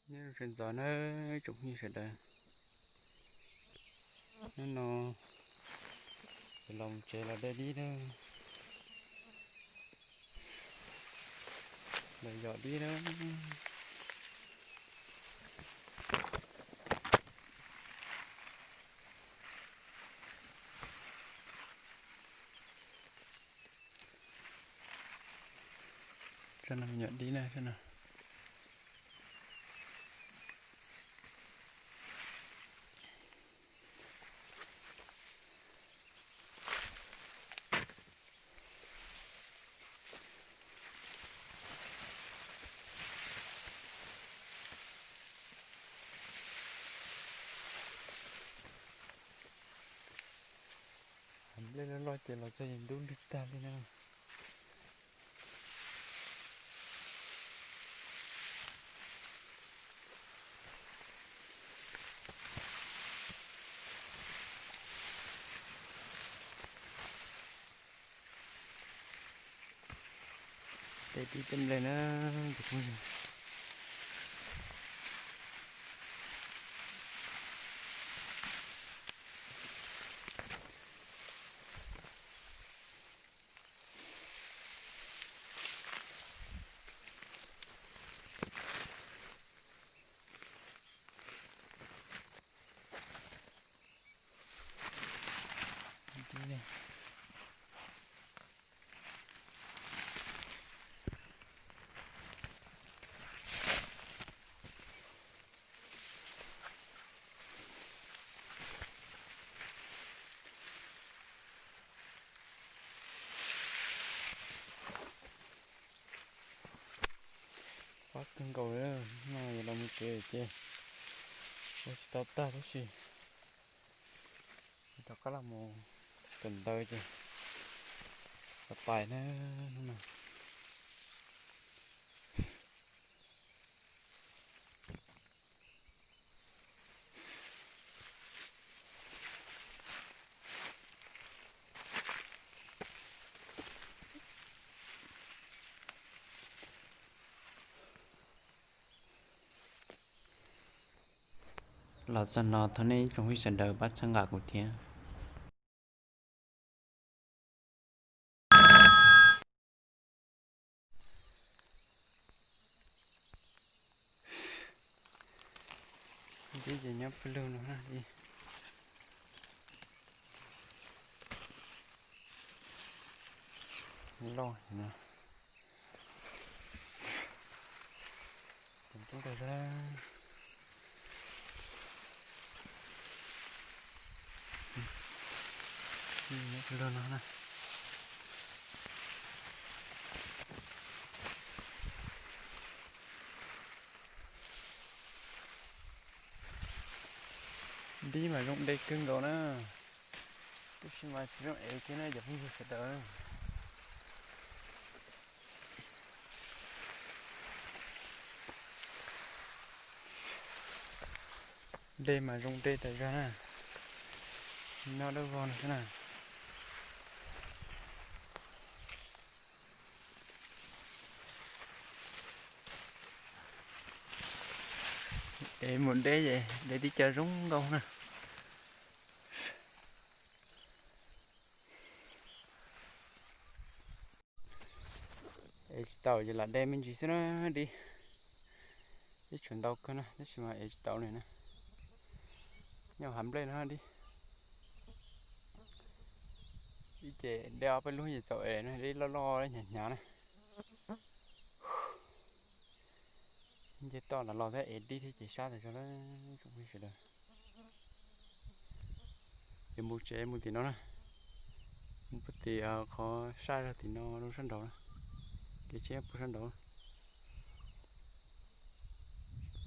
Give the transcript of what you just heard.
Nyob zoo sawv ntxov na tsoom phooj ywg sawv daws. Hnub no los mus tsev los de dib na, los yos dib na. Tsob no yos dib na, tsob no. Nplej loj loj ces los txog ntub nrig tag li na. Tej dib tej nplej na. Qab kawg nkaus li no, yuav los mus tsev ces ua tsis tau tag tab sis rov qab los mus kawm ntawv ces pais na hnub no. Los txog no thov nej tsoom phooj ywg sawv daws pab txhawb nqa kuv thiab. Dib ces nyob pawg lug no na, dib loj no. Dib mas zoo de kawg nkaus na, tab sis mas tsis zoo ev kiag na cov phooj ywg sawv daws. De mas zoo de tas zog na, nyob dawb vog no xwb na. Ev mus deb ces de tib co zoo nkauj na. Ev tsis tau ces lam de me ntsis xwb na dib. Ib tsam ntau kawg na tab sis mas ev tsis tau li na. Nyob hav nplej no dib. Ib ces de ob peb lub ces txaus ev na, dib loj loj hnyav hnyav na. Nce toj los los thiab ev dib thiab ces sab tas zog lawm tsoom phooj ywg sawv daws. Ces mus tsev mus tim no na, mus puag tim qhov sab zog tim no rau sab nraud na, kev tsheb puag sab nraud.